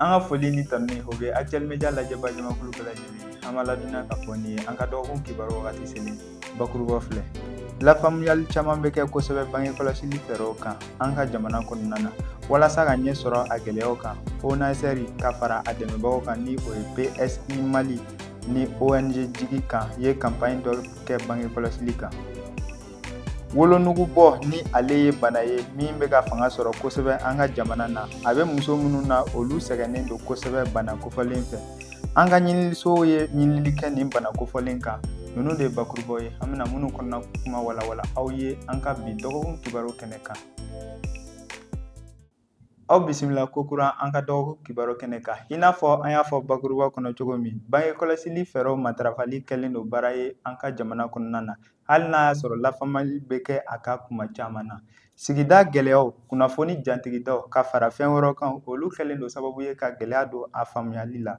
An ka foli ni tanuni o bɛ Actuel Media lajɛba jamakulu bɛɛ lajɛlen ye. An b'a ladɔnniya k'a fɔ nin ye an ka dɔgɔkun kibaru wagati selen bakuruba filɛ. Lafaamuyali caman bɛ kɛ kosɛbɛ bange kɔlɔsili fɛɛrɛw kan an ka jamana kɔnɔna na walasa ka ɲɛ sɔrɔ a gɛlɛyaw kan. ONASR ka fara a dɛmɛbagaw kan, ni o ye PSI Mali ni ONG Jigi kan, ye kanpaɲi dɔ kɛ bange kɔlɔsili kan. Wolonugubɔ ni ale ye bana ye min bɛ ka fanga sɔrɔ kosɛbɛ an ka jamana na, a bɛ muso minnu na, olu sɛgɛnnen don kosɛbɛ bana kofɔlen fɛ. An ka ɲinilisow ye ɲinili kɛ nin bana kofɔlen kan. Ninnu de ye bakurubaw ye an bɛna minnu kɔnɔna kuma walawala aw ye an ka bi dɔgɔkun kibaru kɛnɛ kan. Aw bisimila kokura an ka dɔgɔkun kibaru kɛnɛ kan. I n'a fɔ an y'a fɔ bakuruba kɔnɔ cogo min, bange kɔlɔsili fɛɛrɛw matarafali kɛlen don baara ye an ka jamana kɔnɔna na, hali n'a y'a sɔrɔ lafaamali bɛ kɛ a kan kuma caman na. Sigida gɛlɛyaw, kunnafoni jantigidaw ka fara fɛn wɛrɛw kan, olu kɛlen don sababu ye ka gɛlɛya don a faamuyali la.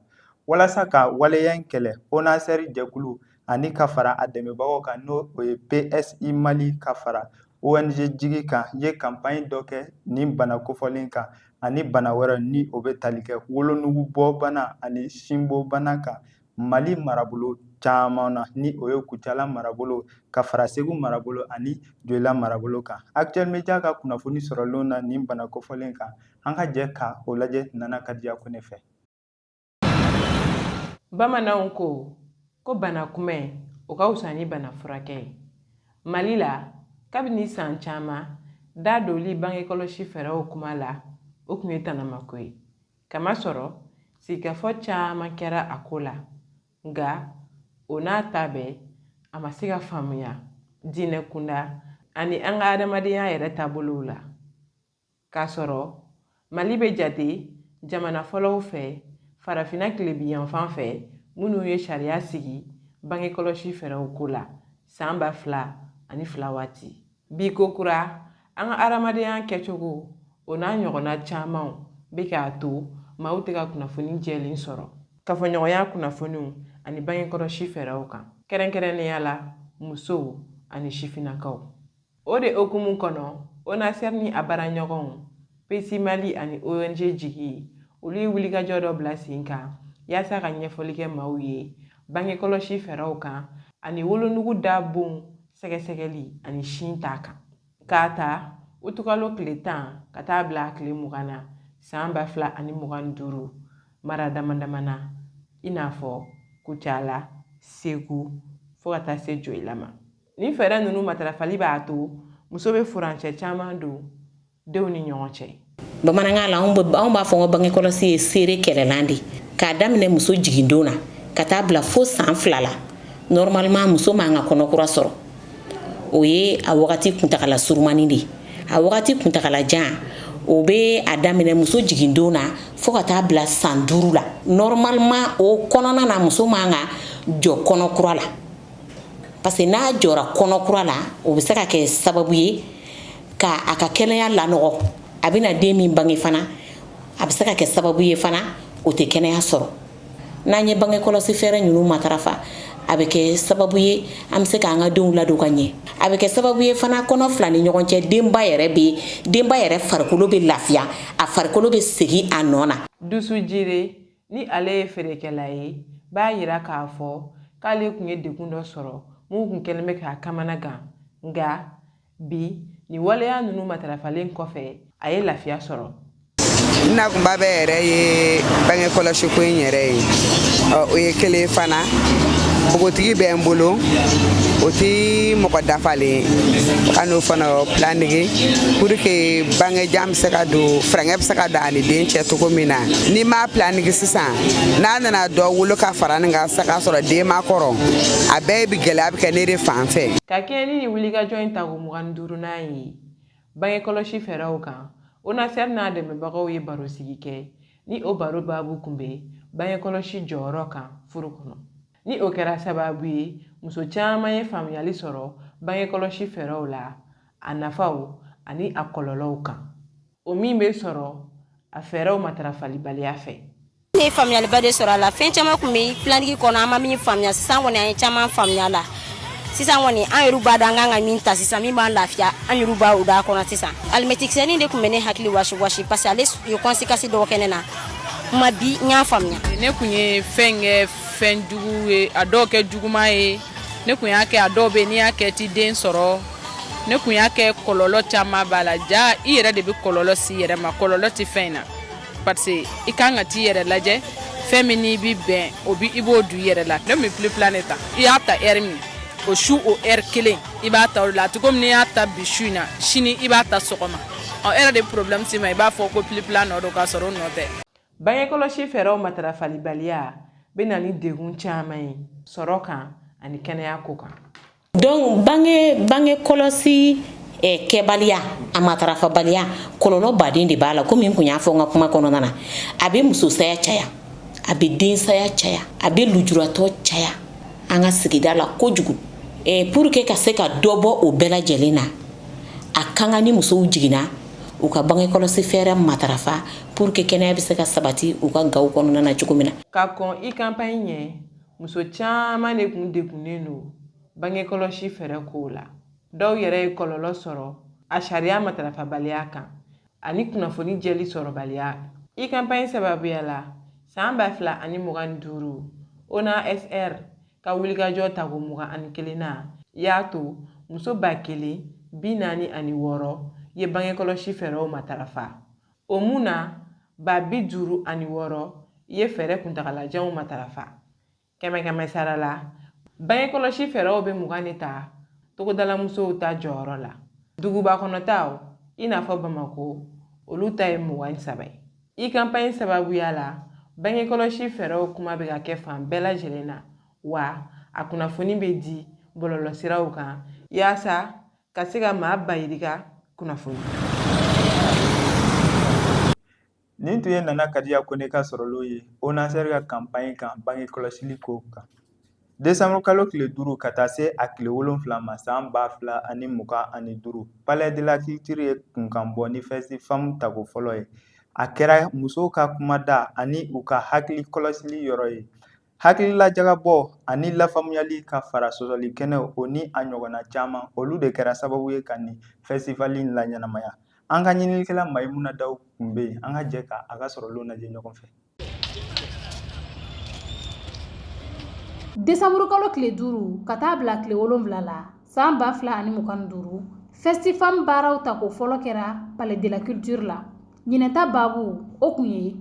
Walasa ka waleya in kɛlɛ, ONASR jɛkulu ani ka fara a dɛmɛbagaw kan, n'o o ye PSI Mali ka fara ONG Jigi kan, ye kanpaɲi dɔ kɛ nin bana kofɔlen kan ani bana wɛrɛ ni o bɛ tali kɛ wolonugubɔbana ani sinbonbana kan Mali marabolo caman na, ni o ye Kucala marabolo ka fara Segu marabolo ani Joyila marabolo kan. Actuel Media ka kunnafoni sɔrɔlenw na nin bana kofɔlen kan, an ka jɛ ka o lajɛ Nana Kadiya Kone fɛ. Bamananw ko ko bana kunbɛn o ka fisa ni bana furakɛ ye. Mali la, kabini san caman, da doli bangekɔlɔsi fɛɛrɛw kuma la, o tun ye tanamako ye. Kamasɔrɔ sigikafɔ caman kɛra a ko la, nka o n'a ta bɛɛ, a ma se ka faamuya diinɛ kunda ani an ka adamadenya yɛrɛ taabolow la. K'a sɔrɔ Mali bɛ jate jamana fɔlɔw fɛ farafinna tilebinyanfan fɛ minnu ye sariya sigi bangekɔlɔsi fɛɛrɛw ko la san 2002 waati. Bi kokura, an ka adamadenya kɛcogo o n'a ɲɔgɔnna camanw bɛ k'a to maaw tɛ ka kunnafoni jɛlen sɔrɔ kafoɲɔgɔnya kunnafoniw ani bangekɔlɔsi fɛɛrɛw kan, kɛrɛnkɛrɛnnenya la musow ani sifinnakaw. O de hukumu kɔnɔ, ONASR ni a baaraɲɔgɔnw PSI Mali ani ONG Jigi, olu ye wulikajɔ dɔ bila sen kan yaasa ka ɲɛfɔli kɛ maaw ye bangekɔlɔsi fɛɛrɛw kan ani wolonugu da bon sɛgɛsɛgɛli ani sin ta kan. K'a ta utukalo tile 10 ka taa bila a tile 20 na san 2025, mara dama dama na, i n'a fɔ Kucala, Segu fo ka taa se Joyila ma. Nin fɛɛrɛ ninnu matarafali b'a to muso bɛ furancɛ caman don denw ni ɲɔgɔn cɛ. Bamanankan la, anw b'a fɔ ko bangekɔlɔsi ye seere kɛlɛlan de, k'a daminɛ muso jigindon na ka taa bila fo san 2 la. Normalement, muso man ka kɔnɔ kura sɔrɔ. O ye a wagati kuntagala surumani de ye. A wagati kuntagala jan, o bɛ a daminɛ muso jigindon na fo ka taa bila san 5 la. Normalement, o kɔnɔna na, muso man ka jɔ kɔnɔ kura la, parce que n'a jɔra kɔnɔ kura la, o bɛ se ka kɛ sababu ye ka a ka kɛnɛya lanɔgɔ. A bɛna den min bange fana, a bɛ se ka kɛ sababu ye fana o tɛ kɛnɛya sɔrɔ. N'an ye bange kɔlɔsi fɛɛrɛ ninnu matarafa, a bɛ kɛ sababu ye an bɛ se k'an ka denw ladon ka ɲɛ. A bɛ kɛ sababu ye fana, kɔnɔ 2 ni ɲɔgɔn cɛ, denba yɛrɛ farikolo bɛ lafiya, a farikolo bɛ segin a nɔ na. Dusu Jire, ni ale ye feerekɛla ye, b'a yira k'a fɔ k'ale tun ye degun dɔ sɔrɔ mun tun kɛlen bɛ k'a kamana gan, nka bi, nin waleya ninnu matarafalen kɔfɛ, a ye lafiya sɔrɔ. N nakunba bɛɛ yɛrɛ ye bange kɔlɔsi ko in yɛrɛ ye. O ye kelen fana, npogotigi bɛ n bolo, o ti mɔgɔ dafalen ye, ka n'o fana planigi pour que bangejan bɛ se ka don, furankɛ bɛ se ka don ani den cɛ cogo min na. N'i m'a planigi sisan, n'a nana dɔ wolo ka fara nin kan sisan k'a sɔrɔ den ma kɔrɔ, a bɛɛ bɛ gɛlɛya bɛ kɛ ne de fan fɛ. Ka kɛɲɛ ni nin wulikajɔ in tako 25nan ye bangekɔlɔsi fɛɛrɛw kan, ONASR n'a dɛmɛbagaw ye barosigi kɛ, ni o baro baabu kun bɛ bangekɔlɔsi jɔyɔrɔ kan furu kɔnɔ. Ni o kɛra sababu ye, muso caman ye faamuyali sɔrɔ bangekɔlɔsi fɛɛrɛw la, a nafaw ani a kɔlɔlɔw kan, o min bɛ sɔrɔ a fɛɛrɛw matarafalibaliya fɛ. Ne ye faamuyaliba de sɔrɔ a la. Fɛn caman tun bɛ planning kɔnɔ, an ma min faamuya. Sisan kɔni, an ye caman faamuya la. Sisan kɔni, an yɛrɛ b'a dɔn an kan ka min ta sisan, min b'an lafiya, an yɛrɛ b'a o d'a kɔnɔ sisan. Alimɛtikisɛnin de tun bɛ ne hakili wasi wasi, parce que ale ye conséquence dɔw kɛ ne na. Kuma bi n y'a faamuya. Ne kun ye fɛn kɛ fɛn jugu ye, a dɔw kɛ juguman ye. Ne kun y'a kɛ, a dɔw bɛ yen, n'i y'a kɛ ti den sɔrɔ. Ne kun y'a kɛ, kɔlɔlɔ caman b'a la. Ja i yɛrɛ de bɛ kɔlɔlɔ s'i yɛrɛ ma. Kɔlɔlɔ tɛ fɛn in na, parce que i kan ka t'i yɛrɛ lajɛ, fɛn min n'i bi bɛn o bi, i b'o don i yɛrɛ la. Ne bɛ pilipila de ta. I y'a ta ɛri min, o su o ɛri kelen i b'a ta o la. A tɛ komi n'i y'a ta bi su in na, sini i b'a ta sɔgɔma. Ɔ, e yɛrɛ de bɛ problème s'i ma, i b'a fɔ ko pilipila nɔ don, k'a sɔrɔ o nɔ tɛ. Bangekɔlɔsi fɛɛrɛw matarafalibaliya bɛ na ni degun caman ye sɔrɔ kan ani kɛnɛya ko kan. Donc bange kɔlɔsi kɛbaliya, a matarafabaliya, kɔlɔlɔ baden de b'a la. Komi n kun y'a fɔ n ka kuma kɔnɔna na, a bɛ muso saya caya, a bɛ den saya caya, a bɛ lujuratɔ caya an ka sigida la kojugu. Pour que ka se ka dɔ bɔ o bɛɛ lajɛlen na, a ka kan ni musow jiginna, u ka bange kɔlɔsi fɛɛrɛ matarafa, pour que kɛnɛya bɛ se ka sabati u ka gaw kɔnɔna na cogo min na. Ka kɔn e-campagne ɲɛ, muso caman de kun degunnen don bangekɔlɔsi fɛɛrɛ kow la. Dɔw yɛrɛ ye kɔlɔlɔ sɔrɔ a sariya matarafabaliya kan ani kunnafoni jɛli sɔrɔbaliya. E-campagne sababuya la, san 2025, ONASR ka wulikajɔ tako 21nan y'a to muso 1046 ye bangekɔlɔsi fɛɛrɛw matarafa. O mun na, 56,000 ye fɛɛrɛ kuntagalajanw matarafa. Kɛmɛ kɛmɛ sara la, bangekɔlɔsi fɛɛrɛw bɛ 20 de ta togodalamusow ta jɔyɔrɔ la. Duguba kɔnɔtaw, i n'a fɔ Bamako, olu ta ye 23 ye. E-campagne sababuya la, bangekɔlɔsi fɛɛrɛw kuma bɛ ka kɛ fan bɛɛ lajɛlen na, wa a kunnafoni bɛ di bɔlɔlɔsiraw kan yaasa ka se ka maa bayirika kunnafoni. Nin tun ye Nana Kadiya Kone ka sɔrɔlenw ye ONASR ka kanpaɲi kan bange kɔlɔsili ko kan. Desanburu kalo tile 5 ka taa se a tile 7 ma san 2025, Palais de la Culture ye kunkan bɔ ni Festifem tako fɔlɔ ye. A kɛra musow ka kumada ani u ka hakili kɔlɔsili yɔrɔ ye. Hakililajagabɔ ani lafaamuyali ka fara sɔsɔli kɛnɛw, o ni a ɲɔgɔnna caman, olu de kɛra sababu ye ka nin festival in laɲɛnamaya. An ka ɲininikɛla Mayimuna Daw tun bɛ yen. An ka jɛ ka a ka sɔrɔlenw lajɛ ɲɔgɔn fɛ. Desanburu kalo tile 5 ka taa bila tile 7 la san 2025, Festifem baaraw tako fɔlɔ kɛra Palais de la Culture la. Ɲinɛta baabu o kun ye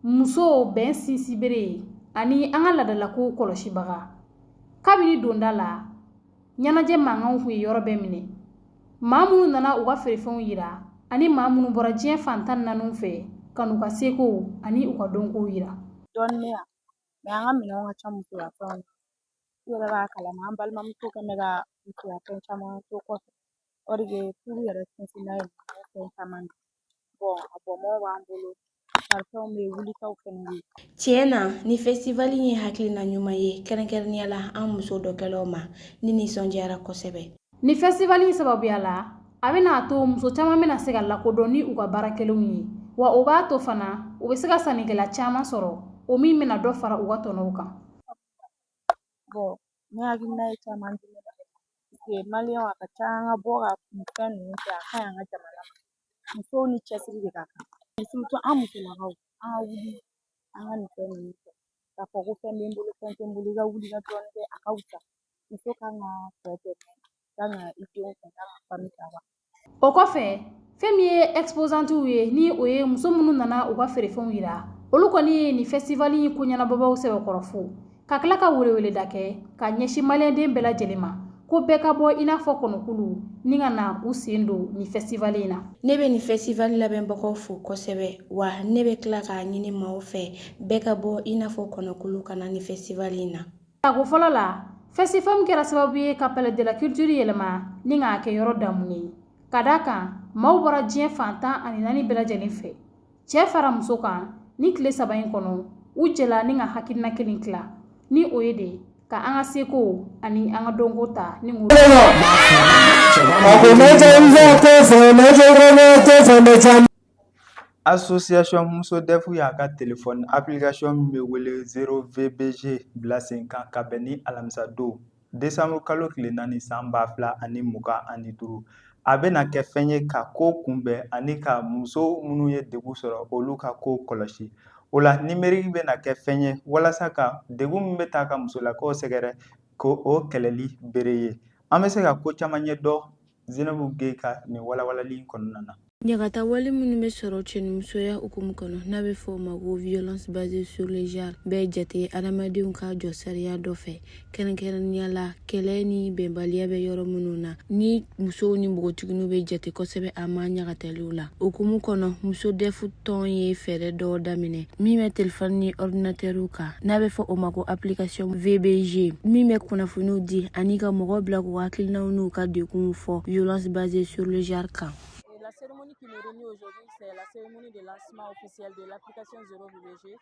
muso bɛn sinsinbere ani an ka laadalakow kɔlɔsibaga. Kabini donda la, ɲɛnajɛ mankanw kun ye yɔrɔ bɛɛ minɛ. Maa minnu nana u ka feerefɛnw yira ani maa minnu bɔra diɲɛ fan 14 fɛ ka n'u ka sekow ani u ka dɔnkow yira. Dɔɔnin bɛ yan, mais an ka minɛnw ka ca musoya fɛnw na. I yɛrɛ b'a kalama, an balimamuso kɛn bɛ ka musoya fɛn caman to kɔfɛ. O de ye furu yɛrɛ sinsin n'a ye fɛn caman na. Bon, a bɔnbɔn b'an bolo, parfɛnw bɛ yen, wulitaw fɛnɛ bɛ yen. Tiɲɛ na, ni festival in ye hakilina ɲuman ye, kɛrɛnkɛrɛnnenya la an muso dɔnkɛlaw ma. Ne nisɔndiyara kosɛbɛ. Ni festival in sababuya la, a bɛna a to muso caman bɛna se ka lakodɔn ni u ka baara kɛlenw ye, wa o b'a to fana u bɛ se ka sannikɛla caman sɔrɔ, o min bɛna dɔ fara u ka tɔnɔw kan. Bon, ne hakilina ye caman di ne ma, parce que maliyɛnw, a ka ca an ka bɔ ka nin fɛn ninnu kɛ, a ka ɲi an ka jamana ma. Musow ni cɛsiri de ka kan, surtout an musolakaw, an ka wuli an ka nin fɛn ninnu kɛ. K'a fɔ ko fɛn bɛ n bolo, fɛn tɛ n bolo, i ka wuli ka dɔɔnin kɛ, a ka fisa. Muso kan ka cɛ dɛmɛ, kan ka i denw fɛ, kan ka famille ta. O kɔfɛ, fɛn min ye exposantiw ye, ni o ye muso minnu nana u ka feerefɛnw yira, olu kɔni ye nin festival in ko ɲɛnabɔbaw sɛbɛkɔrɔ fo, ka tila ka weleweleda kɛ ka ɲɛsin maliyɛnden bɛɛ lajɛlen ma ko bɛɛ ka bɔ i n'a fɔ kɔnɔkulu ni ka na u sen don nin festival in na. Ne bɛ nin festival labɛnbagaw fo kosɛbɛ, wa ne bɛ tila k'a ɲini maaw fɛ, bɛɛ ka bɔ i n'a fɔ kɔnɔkulu ka na nin festival in na. Tako fɔlɔ la, Festifem kɛra sababu ye ka Palais de la Culture yɛlɛma ni k'a kɛ yɔrɔ damunen ye. Ka d'a kan, maaw bɔra diɲɛ fan 14 bɛɛ lajɛlen fɛ, cɛ fara muso kan. Ni tile 3 in kɔnɔ, u jɛla ni ka hakilina kelen tila, ni o ye de ka an ka sekow ani an ka dɔnko ta ni k'o Association Muso Def y'a ka téléphone application min bɛ wele 0VBG bila sen kan ka bɛn ni alamisa don desanburu kalo tile 4 san 2025. A bɛna kɛ fɛn ye ka ko kunbɛn ani ka muso minnu ye degun sɔrɔ, olu ka ko kɔlɔsi. O la numérique bɛna kɛ fɛn ye walasa ka degun min bɛ taa ka musolakaw sɛgɛrɛ ko o kɛlɛli bere ye. An bɛ se ka ko caman ɲɛ dɔn Zenabu Geye ka nin walawalali in kɔnɔna na. Ɲagata wale minnu bɛ sɔrɔ cɛnimusoya hukumu kɔnɔ, n'a bɛ fɔ o ma ko violence basée sur le genre, bɛ jate adamadenw ka jɔ sariya dɔ fɛ, kɛrɛnkɛrɛnnenya la kɛlɛ ni bɛnbaliya bɛ yɔrɔ minnu na, ni musow ni npogotigininw bɛ jate kosɛbɛ a ma ɲagataliw la. Hukumu kɔnɔ, Muso Def tɔn ye fɛɛrɛ dɔw daminɛ min bɛ telefɔni ni ɔridinatɛriw kan, n'a bɛ fɔ o ma ko application VBG, min bɛ kunnafoniw di ani ka mɔgɔw bila k'u hakilinaw n'u ka degunw fɔ violence basée sur le genre kan. La cérémonie qui nous réunit aujourd'hui, c'est la cérémonie de lancement officiel de l'application 0 VBG.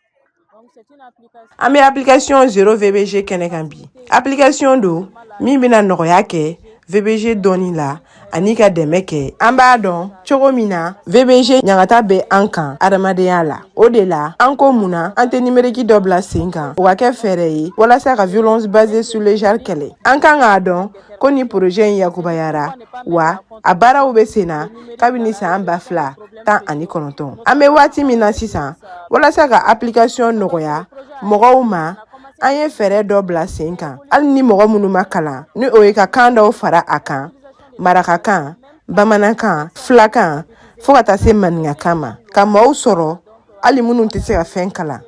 Donc c'est une application. An bɛ application 0 VBG kɛnɛ kan bi. Application don min bɛna nɔgɔya kɛ VBG dɔnni la ani ka dɛmɛ kɛ. An b'a dɔn cogo min na VBG ɲagata bɛ an kan adamadenya la. O de la an ko mun na an tɛ numérique dɔ bila sen kan, o ka kɛ fɛɛrɛ ye walasa ka violence basée sur le genre kɛlɛ. An kan k'a dɔn ko ni projet in yakubayara wa, a baaraw bɛ sen na kabini san 2019. An bɛ waati min na sisan, walasa ka application nɔgɔya mɔgɔw ma, an ye fɛɛrɛ dɔ bila sen kan, hali ni mɔgɔ minnu ma kalan, ni o ye ka kan dɔw fara a kan: marakakan, bamanankan, filakan, fo ka taa se maninkakan ma, ka maaw sɔrɔ hali minnu tɛ se ka fɛn kalan.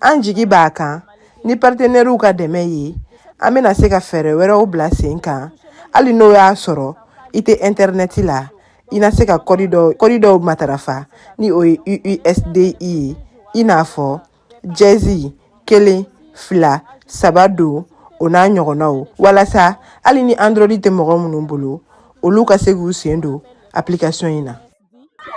An jigi b'a kan, ni partenaires ka dɛmɛ ye, an bɛna se ka fɛɛrɛ wɛrɛw bila sen kan, hali n'o y'a sɔrɔ i tɛ intɛrɛnɛti la, i na se ka kɔdi dɔw matarafa, ni o ye USSD ye, i n'a fɔ dièse 1 2 3 don, o n'a ɲɔgɔnnaw, walasa hali ni Android tɛ mɔgɔ minnu bolo, olu ka se k'u sen don application in na.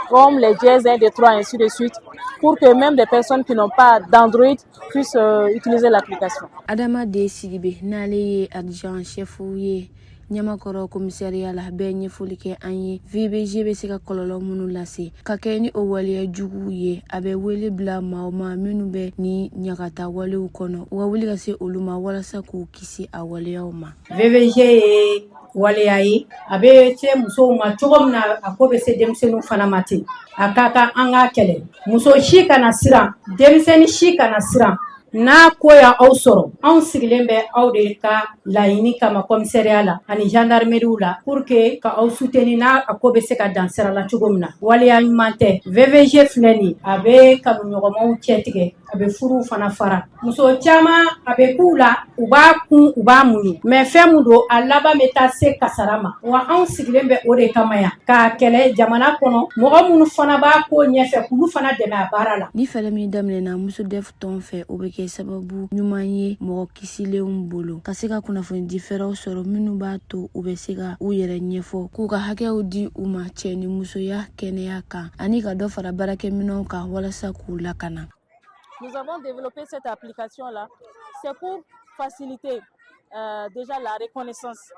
Comme les dièses 1, 2, 3, ainsi de suite, pour que même des personnes qui n'ont pas d'Android puissent utiliser l'application. Adama D Sidibe, n'ale ye adjoint chef ye Ɲamakɔrɔ komisariya la, bɛɛ ɲɛfɔli kɛ an ye VBG bɛ se ka kɔlɔlɔ minnu lase ka kɛ ni o waleya juguw ye. A bɛ wele bila maaw ma minnu bɛ ni ɲagata walew kɔnɔ, u ka wuli ka se olu ma walasa k'u kisi a waleyaw ma. VBG ye waleya ye, a bɛ se musow ma cogo min na, a ko bɛ se denmisɛnninw fana ma ten. A ka kan an k'a kɛlɛ. Muso si kana siran, denmisɛnnin si kana siran. N'a ko y'aw sɔrɔ, anw sigilen bɛ aw de ka laɲini kama commissariat la ani gendarmerie la, pour que ka aw soutenir n'a a ko bɛ se ka dan sira la cogo min na. Waleya ɲuman tɛ. VBG filɛ nin, a bɛ kanuɲɔgɔnmaw cɛ tigɛ, a bɛ furuw fana fara. Muso caman, a bɛ k'u la, u b'a kun, u b'a muɲu, mais fɛn min don, a laban bɛ taa se kasara ma. Wa anw sigilen bɛ o de kama yan k'a kɛlɛ jamana kɔnɔ. Mɔgɔ minnu fana b'a ko ɲɛfɛ, k'olu fana dɛmɛ a baara la. Ni fɛɛrɛ min daminɛna Muso Def tɔn fɛ, o bɛ kɛ sababu ɲuman ye mɔgɔ kisilenw bolo ka se ka kunnafoni di fɛɛrɛw sɔrɔ minnu b'a to u bɛ se ka u yɛrɛ ɲɛfɔ, k'u ka hakɛw di u ma cɛ ni musoya kɛnɛya kan, ani ka dɔ fara baarakɛminɛnw kan walasa k'u lakana. Nous avons développé cette application-là, c'est pour faciliter déjà la reconnaissance.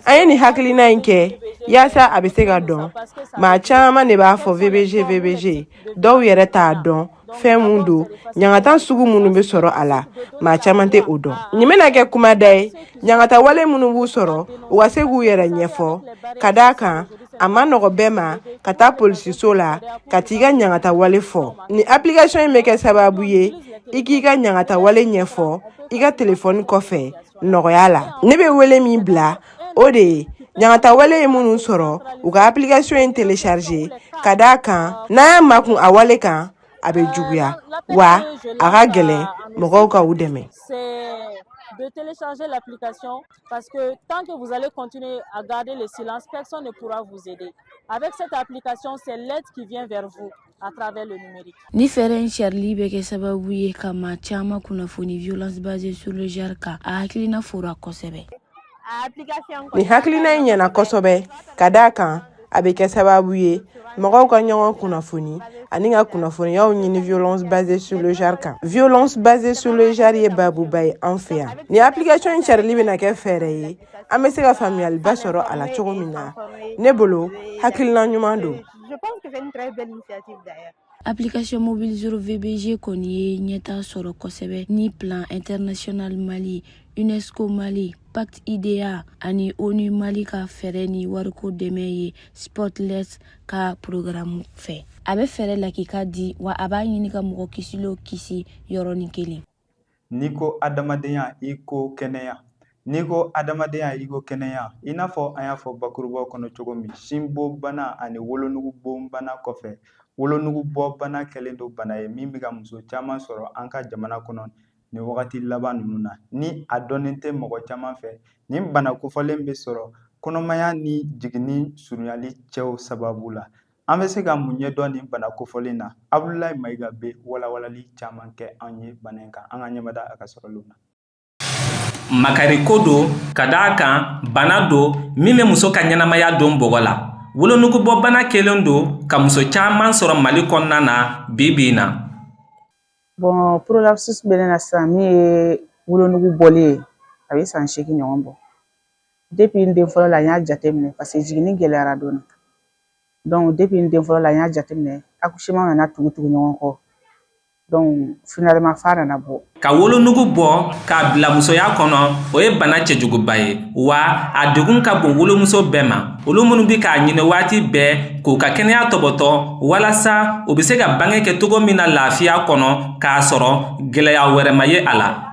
An ye nin hakilina in kɛ yaasa a bɛ se ka dɔn. Maa caman de b'a fɔ VBG, VBG, dɔw yɛrɛ t'a dɔn fɛn mun don. Ɲangata sugu minnu bɛ sɔrɔ a la, maa caman tɛ o dɔn. Nin bɛna kɛ kumada ye ɲangata wale minnu b'u sɔrɔ, u ka se k'u yɛrɛ ɲɛfɔ, ka d'a kan a ma nɔgɔ bɛɛ ma ka taa polisiso la ka t'i ka ɲangata wale fɔ. Nin application in bɛ kɛ sababu ye i k'i ka ɲangata wale ɲɛfɔ i ka telefɔni kɔfɛ nɔgɔya la. Ne bɛ wele min bila, o de ye ɲangata wale ye minnu sɔrɔ, u ka application in télécharger, ka d'a kan n'an y'a makun a wale kan, a bɛ juguya wa a ka gɛlɛn mɔgɔw ka u dɛmɛ. De télécharger l'application parce que tant que vous allez continuer à garder le silence, personne ne pourra vous aider. Avec cette application, c'est l'aide qui vient vers vous à travers le numérique. Ni fɛɛrɛ in sarili bɛ kɛ sababu ye ka maa caman kunnafoni violence basée sur le genre kan, a hakilina fora kosɛbɛ. Nin hakilina in ɲɛna kosɛbɛ, ka d'a kan a bɛ kɛ sababu ye mɔgɔw ka ɲɔgɔn kunnafoni ani ka kunnafoniyaw ɲini violence basée sur le genre kan. Violence basée sur le genre ye babuba ye an fɛ yan. Nin application in carili bɛna kɛ fɛɛrɛ ye an bɛ se ka faamuyaliba sɔrɔ a la cogo min na. Ne bolo, hakilina ɲuman don. Application mobile 0 VBG kɔni ye ɲɛta sɔrɔ kosɛbɛ ni Plan International Mali, UNESCO Mali. Pacte IDEA ani ONU Mali ka fɛɛrɛ ni wariko dɛmɛ ye Spotlight ka programme fɛ. A bɛ fɛɛrɛ lakika di wa a b'a ɲini ka mɔgɔ kisilenw kisi yɔrɔnin kelen. N'i ko adamadenya i ko kɛnɛya, n'i ko adamadenya i ko kɛnɛya, i n'a fɔ an y'a fɔ bakurubaw kɔnɔ cogo min, sinbonbana ani wolonugubonbana kɔfɛ, wolonugubɔbana kɛlen don bana ye min bɛ ka muso caman sɔrɔ an ka jamana kɔnɔ nin wagati laban ninnu na. Ni a dɔnnen tɛ mɔgɔ caman fɛ, nin bana kofɔlen bɛ sɔrɔ kɔnɔmaya ni jiginni surunyali cɛw sababu la. An bɛ se ka mun ɲɛdɔn nin bana kofɔlen na? Abudulayi Mayiga bɛ walawalali caman kɛ an ye bana in kan. An ka ɲɛmada a ka sɔrɔlenw na. Makariko don ka d'a kan bana don min bɛ muso ka ɲɛnamaya don bɔgɔ la. Wolonugubɔbana kɛlen don ka muso caman sɔrɔ Mali kɔnɔna na bi bi in na. Bon, prolapsus bɛ ne na sisan min ye wolonugu bɔli ye, a bɛ san 8 ɲɔgɔn bɔ. Depuis n den fɔlɔ la n y'a jateminɛ parce que jiginni gɛlɛyara dɔɔnin. Donc depuis n den fɔlɔ la n y'a jateminɛ accouchement nana tugu tugu ɲɔgɔn kɔ. Donc finalement f'a nana bɔ. Ka wolonugu bɔ k'a bila musoya kɔnɔ, o ye bana cɛjuguba ye, wa a degun ka bon wolomuso bɛɛ ma, olu minnu bɛ k'a ɲini waati bɛɛ k'u ka kɛnɛya tɔbɔtɔ walasa u bɛ se ka bange kɛ cogo min na lafiya kɔnɔ, k'a sɔrɔ gɛlɛya wɛrɛ ma ye a la.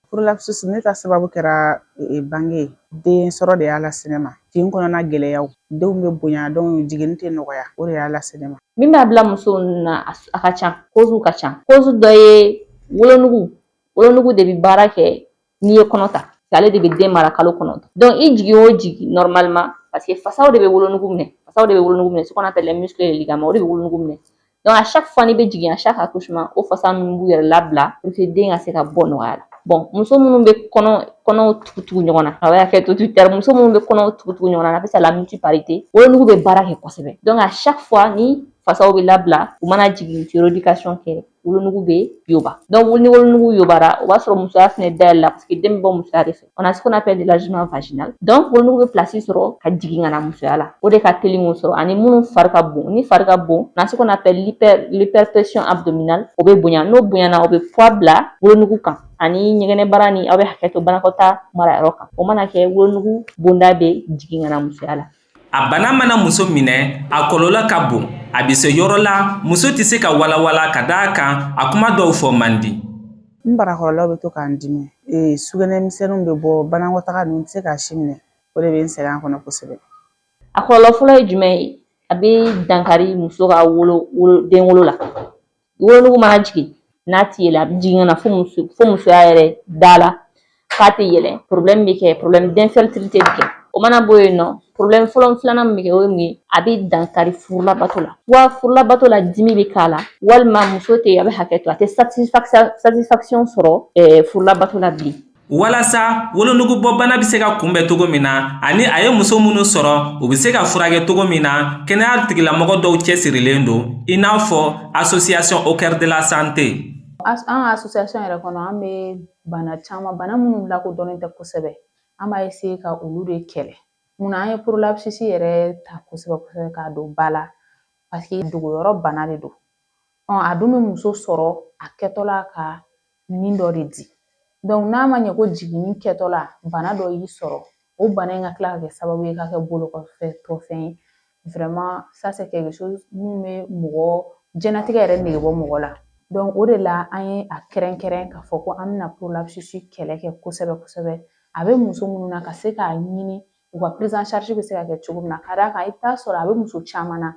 Prolapsus ne ka sababu kɛra bange ye. Den sɔrɔ de y'a lase ne ma. Tin kɔnɔna gɛlɛyaw, denw bɛ bonya, donc jiginni tɛ nɔgɔya, o de y'a lase ne ma. Min b'a bila muso na, a ka ca, cause ka ca. Cause dɔ ye wolonugu. Wolonugu de bɛ baara kɛ n'i ye kɔnɔ ta, ale de bɛ den mara kalo 9. Donc i jigin o jigin, normalement, parce que fasaw de bɛ wolonugu minɛ, fasaw de bɛ wolonugu minɛ, ce qu'on appelle les muscles et les ligaments, o de bɛ wolonugu minɛ. Donc à chaque fois n'i bɛ jigin, à chaque accouchement, o fasa ninnu b'u yɛrɛ labila pour que den ka se ka bɔ nɔgɔya la. Bon, muso minnu bɛ kɔnɔ kɔnɔw tugu tugu ɲɔgɔn na, a bɛ hakɛ to Twitter, muso minnu bɛ kɔnɔw tugu tugu ɲɔgɔn na, on appelle ça la multiparité, wolonugu bɛ baara kɛ kosɛbɛ. Donc à chaque fois ni fasaw bɛ labila, u mana jigin, rééducation kɛ, wolonugu bɛ yoba. Donc ni wolonugu yobara, o b'a sɔrɔ musoya fɛnɛ dayɛlɛ la, parce que den bɛ bɔ musoya de fɛ. On a ce qu'on appelle l'élargissement vaginal. Donc wolonugu bɛ place sɔrɔ ka jigin ka na musoya la, o de ka teli k'o sɔrɔ. Ani minnu fari ka bon, ni fari ka bon, on a ce qu'on appelle l'hyperpression abdominale, o bɛ bonya. N'o bonyana, o bɛ poids bila wolonugu kan ani ɲɛgɛnɛbara ni aw bɛ hakɛ to banakɔta marayɔrɔ kan. O mana kɛ, wolonugu bonda bɛ jigin ka na musoya la. A bana mana muso minɛ, a kɔlɔlɔ ka bon, a bɛ se yɔrɔ la muso tɛ se ka walawala, ka d'a kan a kuma dɔw fɔ man di. N barakɔrɔlaw bɛ to k'an dimi, sugunɛ misɛnninw bɛ bɔ, banakɔtaga ninnu, n tɛ se k'a si minɛ, o de bɛ n sɛgɛn a kɔnɔ kosɛbɛ. A kɔlɔlɔ fɔlɔ ye jumɛn ye? A bɛ dankari muso ka wolo wolo den wolo la. Wolonugu mana jigin, n'a ti yɛlɛ, a bɛ jigin ka na fo muso fo musoya yɛrɛ da la k'a tɛ yɛlɛ, problème bɛ kɛ, problème d'infertilité bɛ kɛ. O mana bɔ yen nɔ, problème fɔlɔ filanan min bɛ kɛ, o ye mun ye? A bɛ dankari furulabato la, wa furulabato la dimi bɛ k'a la, walima muso tɛ, a bɛ hakɛ to, a tɛ satisfaction sɔrɔ furulabato la bilen. Walasa wolonugubɔbana bɛ se ka kunbɛn cogo min na, ani a ye muso minnu sɔrɔ, u bɛ se ka furakɛ cogo min na, kɛnɛya tigilamɔgɔ dɔw cɛsirilen don, i n'a fɔ association Au cœur de la santé. An ka association yɛrɛ kɔnɔ, an bɛ bana caman, bana minnu lakodɔnnen tɛ kosɛbɛ, an b'a essayer ka olu de kɛlɛ. Munna an ye prolapsus yɛrɛ ta kosɛbɛ kosɛbɛ k'a don ba la? Parce que dogoyɔrɔ bana de don. A dun bɛ muso sɔrɔ a kɛtɔla ka nin dɔ de di. Donc n'a ma ɲɛ ko jiginni kɛtɔla bana dɔ y'i sɔrɔ, o bana in ka tila ka kɛ sababu ye ka kɛ bolokɔfɛtɔ fɛn ye, vraiment ça c'est quelque chose min bɛ mɔgɔ diɲɛlatigɛ yɛrɛ nege bɔ mɔgɔ la. Donc o de la an ye a kɛrɛnkɛrɛn k'a fɔ ko an bɛna prolapsus kɛlɛ kɛ kosɛbɛ kosɛbɛ. A bɛ muso minnu na, ka se k'a ɲini u ka prise en charge bɛ se ka kɛ cogo min na, ka d'a kan i bɛ taa sɔrɔ a bɛ muso caman na,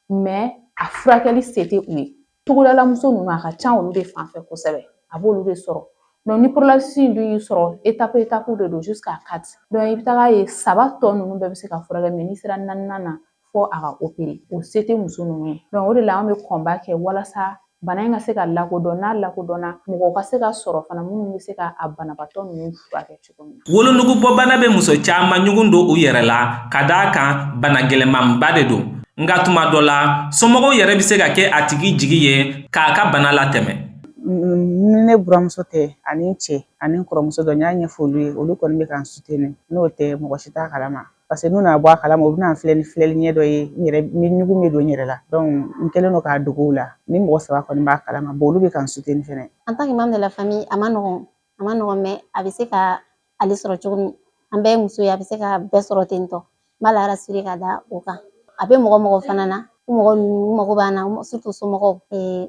mais a furakɛli se tɛ u ye. Togodala muso ninnu, a ka ca olu de fan fɛ kosɛbɛ, a b'olu de sɔrɔ. Donc ni prolapsus in dun y'i sɔrɔ, étape étape de don jusqu'à 4. Donc i bɛ taga ye saba tɔ ninnu bɛɛ bɛ se ka furakɛ, mais n'i sera naaninan na, fo a ka opérer, o se tɛ muso ninnu ye. Donc o de la an bɛ combat kɛ walasa bana in ka se ka lakodɔn. N'a lakodɔnna, mɔgɔw ka se ka sɔrɔ fana minnu bɛ se ka a banabaatɔ ninnu furakɛ cogo min na. Wolonugubɔbana bɛ muso caman ɲugun don u yɛrɛ la, ka d'a kan bana gɛlɛmanba de don. Nka tuma dɔ la, somɔgɔw yɛrɛ bɛ se ka kɛ a tigi jigi ye k'a ka bana latɛmɛ. Ni ne buramuso tɛ, ani n cɛ, ani n kɔrɔmuso dɔ, n y'a ɲɛfɔ olu ye, olu kɔni bɛ ka n soutenir. N'o tɛ, mɔgɔ si t'a kalama, parce que n'u nana bɔ a kalama, u bɛna n filɛ ni filɛli ɲɛ dɔ ye, n yɛrɛ n bɛ ɲugun bɛ don n yɛrɛ la. Donc n kɛlen don k'a dogo u la. Ni mɔgɔ saba kɔni b'a kalama, bon, olu bɛ ka n soutenir fɛnɛ. En tant que membre de la famille, a ma nɔgɔn, a ma nɔgɔn, mais a bɛ se ka Ale sɔrɔ cogo min, an bɛɛ ye muso ye, a bɛ se ka bɛɛ sɔrɔ ten tɔ. N b'a la rassurer ka da o kan. A bɛ mɔgɔ mɔgɔ fana na, u mɔgɔ ninnu, u mago b'an na, surtout somɔgɔw,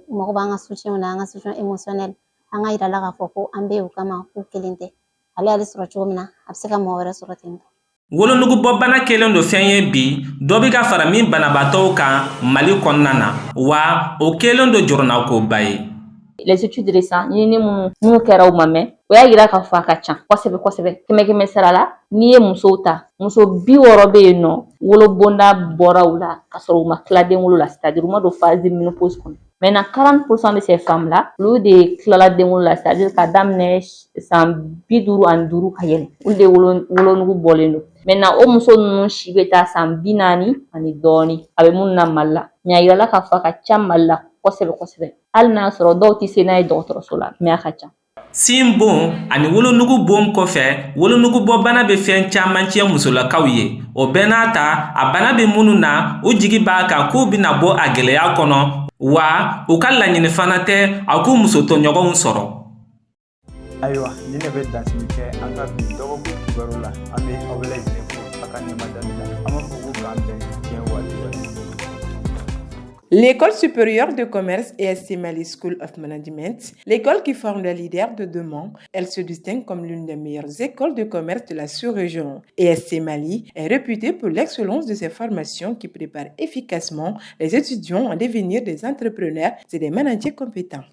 u mago b'an ka soutien na, an ka soutien émotionnel. An ka yira la k'a fɔ ko an bɛ yen o kama, k'u kelen tɛ. Ale y'ale sɔrɔ cogo min na, a bɛ se ka mɔgɔ wɛrɛ sɔrɔ ten tɔ. Wolonugubɔbana kɛlen don fɛn ye bi, dɔ bɛ ka fara min banabaatɔw kan Mali kɔnɔna na, wa o kɛlen don jɔrɔnakoba ye. Les études récentes, ɲinini minnu kɛra u ma mɛn, o y'a yira k'a fɔ a ka ca kosɛbɛ kosɛbɛ. Kɛmɛ kɛmɛ sara la, n'i ye musow ta, muso 60 bɛ yen nɔ, wolobonda bɔra u la ka sɔrɔ u ma tila den wolo la, c'est à dire u ma don phase de ménopause kɔnɔ. Maintenant, 40% de ces femmes là, olu de tilala den wolo la, c'est à dire ka daminɛ san 55 ka yɛlɛ, olu de wolonugu bɔlen don. Maintenant, o muso ninnu si bɛ taa san 40 ani dɔɔni, a bɛ minnu na Mali la. Mais a yirala k'a fɔ a ka ca Mali la kosɛbɛ kosɛbɛ, hali n'a sɔrɔ dɔw tɛ se n'a ye dɔgɔtɔrɔso la, mais a ka ca. Sin bon ani wolonugu bon kɔfɛ, wolonugubɔbana bɛ fɛn caman tiɲɛ musolakaw ye. O bɛɛ n'a ta, a bana bɛ minnu na, u jigi b'a kan k'u bɛna bɔ a gɛlɛya kɔnɔ, wa u ka laɲini fana tɛ a k'u muso tɔɲɔgɔnw sɔrɔ. Ayiwa, nin de bɛ dansigi kɛ an ka bi dɔgɔkun kibaru la. An bɛ aw bɛɛ lajɛlen fo a ka ɲɛmadali la. An b'a fɔ ko k'an bɛn diɲɛ waati wɛrɛ. L'École supérieure de commerce ESC Mali School of Management, l'école qui forme les leaders de demain, elle se distingue comme l'une des meilleures écoles de commerce de la sous-région. ESC Mali est réputée pour l'excellence de ses formations qui préparent efficacement les étudiants à devenir des entrepreneurs et des managers compétents.